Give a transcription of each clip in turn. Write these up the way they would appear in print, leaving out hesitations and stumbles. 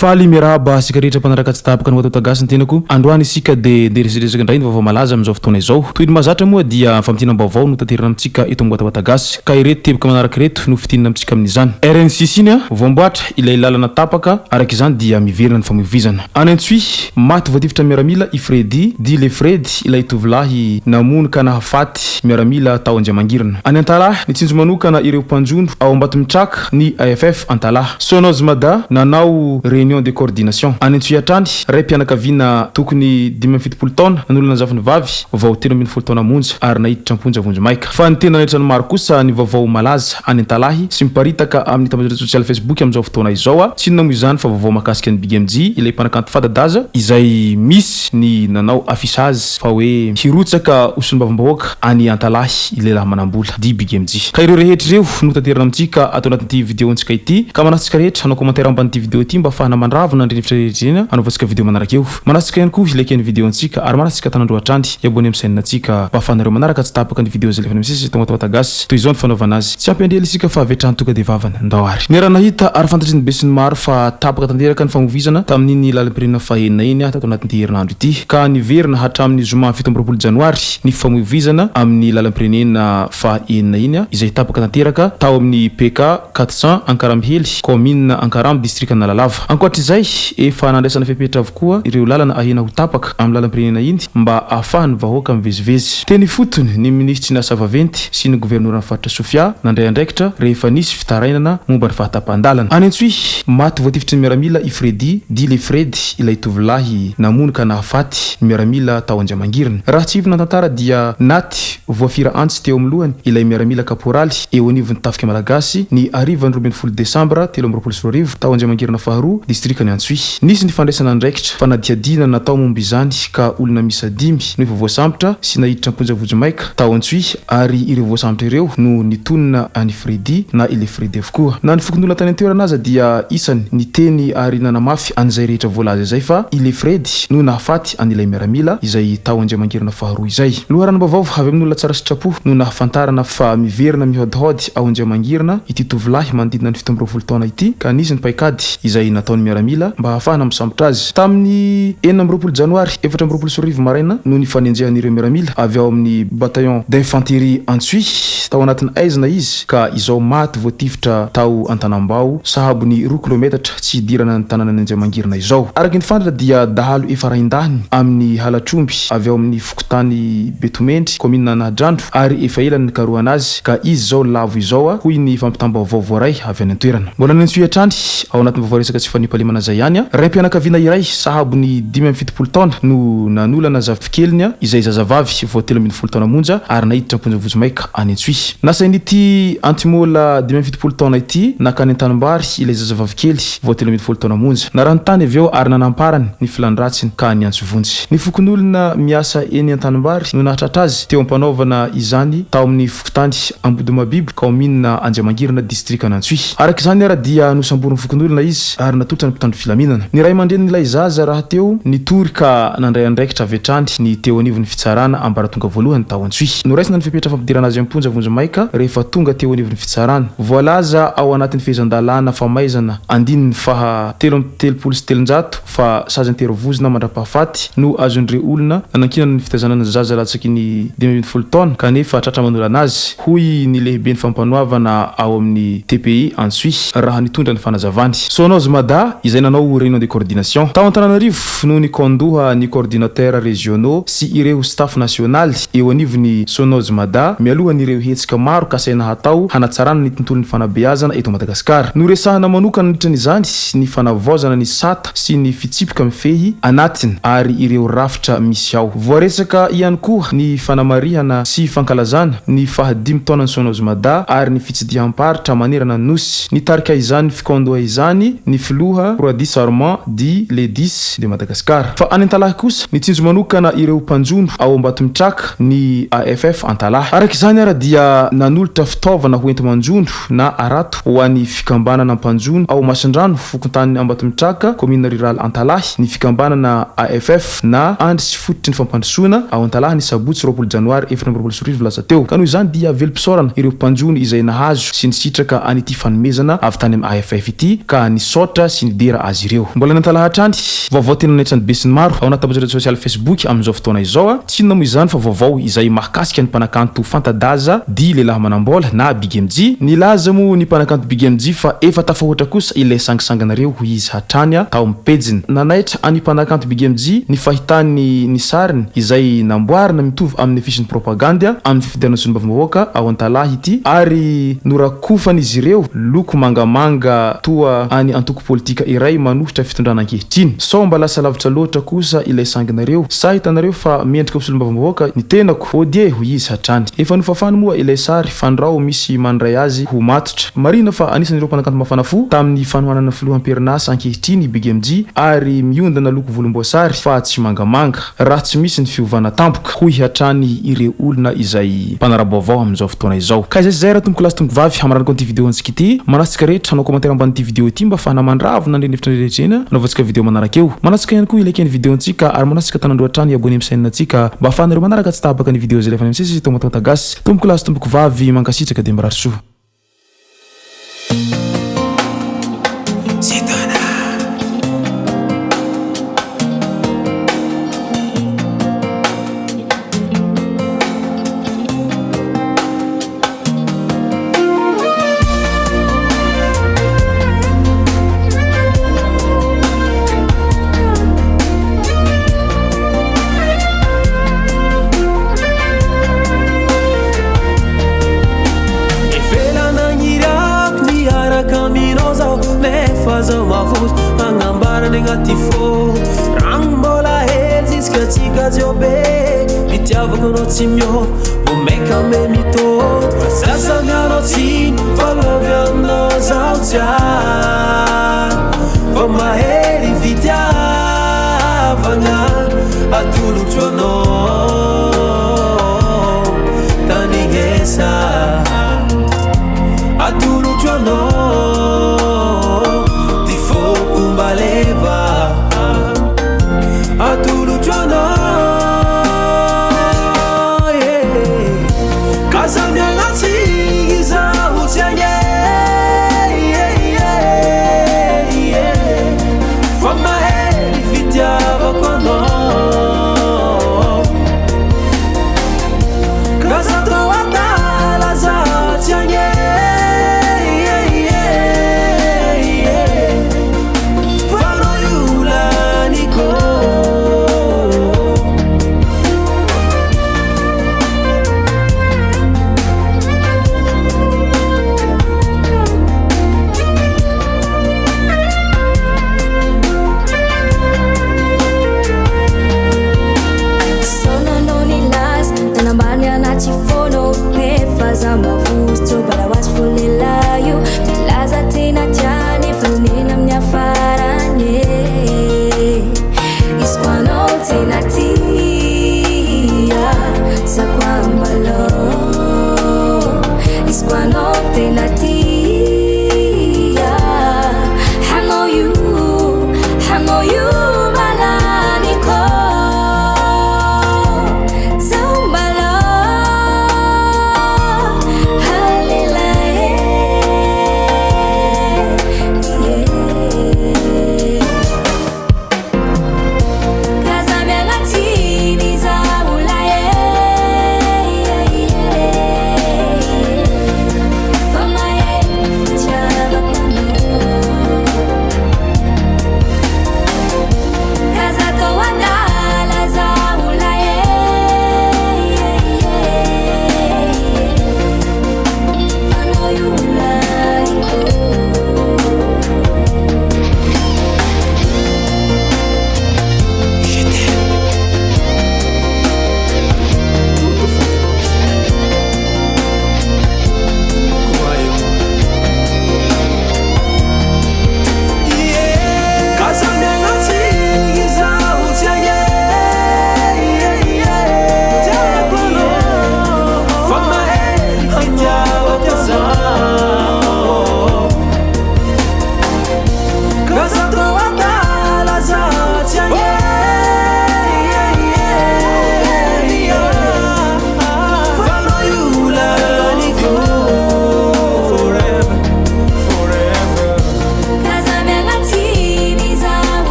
Faly miarahaba antsika rehetra mpanaraka tsy tapaka ny Watawata Gasy ny tenako. Androany isika dia ndeha hiresadresaka indray ny vaovao malaza amin'izao fotoana izao. Toy ny mahazatra moa dia famintinam-baovao no taterina amintsika eto amin'ny Watawata Gasy. Ka ireto teboka manaraka ireto no fintinina amintsika amin'izany. RNCC iny voamboatra ilay lalana tapaka, araka izany dia miverina ny famoivoizana. Any Antsohihy, maty voatifitra miaramila i Freddy, dit le Fred, ilay tovolahy namono ka nahafaty miaramila tao Andriamangirina. Any Antalaha, nitsinjo manokana ireo mpanjono ao Ambatomitraka ny AFF Antalaha. Sonoz Mada nanao réunion de coordination. Any Antsohihy hatrany, raim-pianakaviana tokony 75 taona nanolana zafiny vavy vao 13 taona monja ary naiditra am-ponja vonjimaika. Fa ny tena nanaitra ny maro kosa ny vaovao malaza any Antalahy sy miparitaka amin'ny tambajotra sosialy Facebook amin'izao fotoana izao. Tsy inona moa izany fa vaovao mahakasika an'i Big MJ, ilay mpanakanto fata-daza izay misy ny nanao affichage fa hoe hirotsaka ho solombavambahoaka any Antalahy ilay lehilahy manam-bola, dit Big MJ. Ka ireo rehetra ireo no tanterina amintsika ato anatin'ity video-ntsika ity. Ka manasa antsika rehetra hanao commentaire ambanin'ity video ity mba ahafahana mandravona ny rivotra rehetra ireny hanaovantsika video manaraka eo. Manasika ihany koa hi-like ny video antsika ary manasika tanandroa hatrany hi-abonner amin'ny chaîne antsika mba ahafahanareo manaraka tsy tapaka ny video izay alefany misesy eto Watawata Gasy. Toy izao ny fanaovana azy. Tsy ampy andriela isika fa avy hatrany tonga dia vavany. Ndao ary. Niaraha-nahita ary fantatry ny besinimaro fa tapaka tanteraka ny famovoizana tamin'iny lalam-pirenena fahenina iny tato anatin'ity herinandro ity ka niverina hatramin'ny zoma 27 janoary ny fifamoivoizana amin'ny lalam-pirenena faha enina iny izay tapaka tanteraka tao amin'ny PK 400 Ankaramihely, kaominina Ankarambo, distrikan'Analalava. Ankoatra izay, efa nandraisana fepetra avokoa ireo lalana ahiana ho tapaka amin'ny lalam-pirenena iny mba ahafahan'ny vahoaka mivezivezy. Teny ifotony ny minisitry ny asa vaventy sy ny governoran'ny faritra Sofia nandray andraikitra rehefa nisy fitarainana momba ny fahatapahan-dalana. Any Antsohihy, maty voatifitry ny miaramila i Freddy, dit le Fred, ilay tovolahy namono ka nahafaty ny miaramila tao Andiamangirina. Raha tsiahivina ny tantara dia naty voafira antsy teo amin'ny lohany ilay miaramila kaporaly eo anivon'ny tafika malagasy ny harivan'ny 12 desambra 2023 tao Andiamangirina faharoa, distrikan'i Antsohihy. Nisy ny fandraisana andraikitra, fanadihadiana natao momba izany ka olona miisa dimy no efa voasambotra sy naiditra am-ponja vonjimaika tao Antsohihy ary ireo voasambotra ireo no nitonona an'i Freddy na i Le Freddy avokoa. Na ny fokonolona tany an-toerana aza dia isany niteny ary nanamafy an'izay rehetra voalaza izay fa i Le Freddy no nahafaty an'ilay miaramila izay tao Andriamangirina faharoa izay. Loharanom-baovao avy amin'olona tsara sitrapo no nahafantarana fa miverina mihaodihaody ao Andriamangirina ity tovolahy manodidina ny 27 taona ity ka nisy ny paikady izay nataon'ny miaramila mba hahafahana misambotra azy. Tamin'ny 26 janoary 2024 maraina no nifanenjehan'ireo miaramila avy ao amin'ny Bataillon d'infanterie Antsohihy tao anatin'ny aizina izy ka izao maty voatifitra tao Antanambao sahabo ny roa kilometatra tsy hidirana ny tanànan'i Andriamangirina izao. Araka ny fantatra dia dahalo efa raindahiny amin'ny halatr'omby avy ao amin'ny fokontany Betomendry, kaominina Anahadrano ary efa ela ny nikarohana azy ka izy izao lavo izao hoy ny fampitam-baovao voaray avy any an-toerana. Mbola nantsoy hatrany ao anatin'ny vaovao resaka tsy fandriampahalemana izay ihany, raim-pianakaviana iray sahabo ny 75 taona no nanolana zafikeliny izay zazavavy vao 13 taona monja ary naiditra am-ponja vonjimaika any Antsohihy. Nasain'ity anti-môla 75 taona ity nankany an-tanimbary ilay zazavavikely vao 13 taona monja. Narany tany avy eo ary nanamparany ny filan-dratsiny ka niantso vonjy. Ny fokonolona miasa eny an-tanimbary no nahatratra azy teo am-panaovana izany tao amin'ny fokontany Ambodimabibo, kaominina Andriamangirana, distrikan'Antsohihy. Araka izany ara dia nosamborin'ny fokonolona izy ary natolotra ny mpitandro filaminana. Ny ray aman-drenin'ilay zaza rahateo nitory ka nandray andraikitra avy hatrany ny teo anivon'ny fitsarana ambaratonga voalohany tao Antsohihy. Noraisina ny fepetra fampidirana azy am-ponja vonjimaika rehefa tonga teo anivon'ny fitsarana. Voalaza ao anatin'ny fehezan-dalàna famaizana andininy faha 333 fa sazy an-terivozona mandra-pahafaty no azon'ireo olona nanankinana ny fitaizana ny zaza latsaky ny 15 taona kanefa tratra manolana azy, hoy ny lehiben'ny fampanoavana ao amin'ny TPI Antsohihy raha nitondra ny fanazavany. Sonoz Mada izay nanao réunion de coordination tao Antananarivo no nikaondoha ny coordinateurs régionaux sy ireo staff nasionaly eo anivon'ny Sonoz Mada mialohan'ireo hetsika maro kasaina hatao hanatsarana ny tontolon'ny fanabeazana eto Madagasikara. Noresahana manokana nandritra izany ny fanavaozana ny sata sy ny fitsipika mifehy anatiny ary ireo rafitra misy ao. Voaresaka ihany koa ny fanamarihana sy fankalazana ny fahadimy taonan'ny Sonoz Mada ary ny fitsidiham-paritra manerana ny Nosy. Nitarika izany fikaondoha izany ny filoha Croadis Armand dit le dix de Madagascar. Fa any Antalaha kosa, nitsinjo manokana ireo mpanjono ao Ambatomitraka ny AFF Antalaha. Araka izany ara dia nanolotra fitaovana ho enti-manjono na harato ho an'ny fikambanana mpanjono ao Masindrano, fokontany Ambatomitraka, kaominina riraly Antalahy, ny fikambanana AFF na Andry sy Fototry ny Fampandrosoana ao Antalaha ny sabotsy 20 janoary 2024 lasa teo. Ka noho izany dia velom-pisaorana ireo mpanjono izay nahazo sy nisitraka an'ity fanomezana avy tany amin'ny AFF ity ka nisaotra sy. nidera azy ireo. Mbola ny Antalaha hatrany, vaovao tena nanaitra ny besinimaro ao anaty tambajotra sosialy Facebook amin'izao fotoana izao. Tsy inona moa izany fa vaovao izay mahakasika ny mpanakanto fanta-daza Dy lehilahy manam-bola na Big MJ. Nilaza moa ny mpanakanto Big MJ fa efa tafahoatra kosa ilay sangisanginareo hoy izy hatrany tao amin'ny pejiny. Nanaitra an'ny mpanakanto Big MJ ny fahitany ny sariny izay namboarina mitovy amin'ny afisin'ny propagandy amin'ny fifidianana solombavambahoaka ao Antalaha ity ary norakofan'izy ireo loko mangamanga toa an'ny antoko politika iray manohitra fitondrana ankehitriny. Sao mba lasa lavitra loatra kosa ilay sanginareo? Sa hitanareo fa mendrika ho solombavambahoaka ny tenako? Odie, hoy izy hatrany. Efa nofafany moa ilay sary fandrao misy mandray azy ho matotra. Marihina fa anisan'ireo mpanakanto mafana fo tamin'ny fanohanana filoha am-perinasa ankehitriny i Big MJ ary miondana loko volomboasary fa tsy mangamanga raha tsy misy ny fiovana tampoka, hoy hatrany ireo olona izay mpanara-baovao amin'izao fotoana izao. Ka izay sy izay ratompokolahy sy tompokovavy hamaranako an'ity video antsika ity. Manasa antsika rehetra hanao commentaire ambanin'ity video ity mba afahana mandravona an'ireny hevitra rehetra ireny hanaovantsika video manaraka eo. Manasa antsika ihany koa hi-liker ny video antsika ary manasa antsika tanandroa hatrany hi-abonner amin'ny chaîne antsika mba afahanareo manaraka tsy tapaka ny video izay alefanay misesy eto Mataota Gasy. Tompokolahy sy tompokovavy mankasitraka dia mirary soa.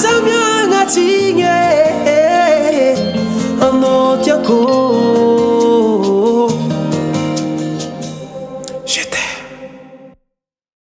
Aza miagnatsigne e, anao tiako.